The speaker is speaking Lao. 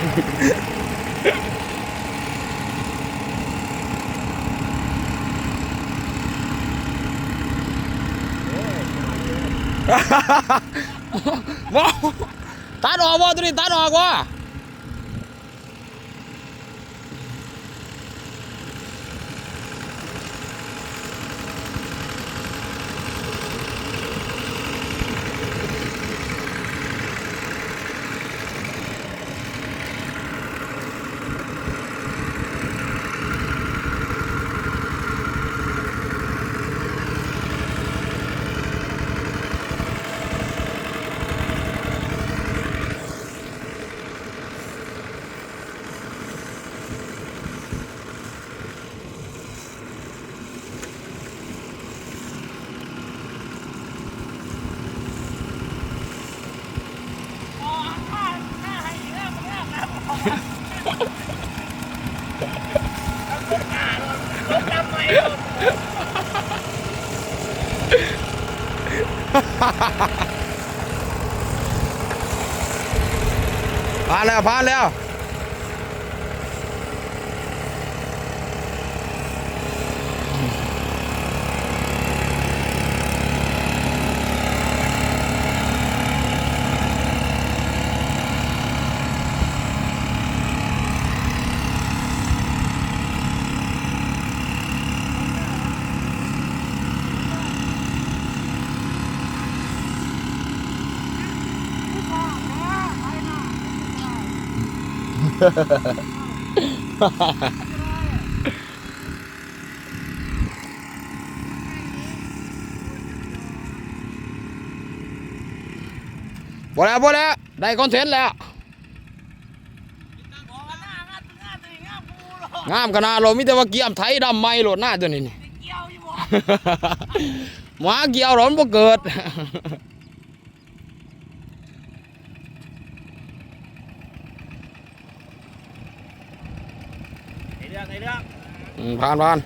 ບໍ່ ຕັດອອກບໍ່ ໂຕນີ້ຕັດອອກບໍ່? ຜ່ານແລ້ວ ຜ່ານແລ້ວ. ພໍແລ້ວ ພໍແລ້ວ ໄດ້ຄອນເທັນແລ້ວ. ງາມຂະໜາດໂລດ ມີແຕ່ວ່າກຽມໄຖດຳໃໝ່ໂລດນາ ຕົວນີ້ນີ້ ໝາກ່ຽວໂລດ ມັນບໍ່ເກີດ. ໃນເລື່ອງ ໃນເລື່ອງ ອືມ ຜ່ານ ຜ່ານ.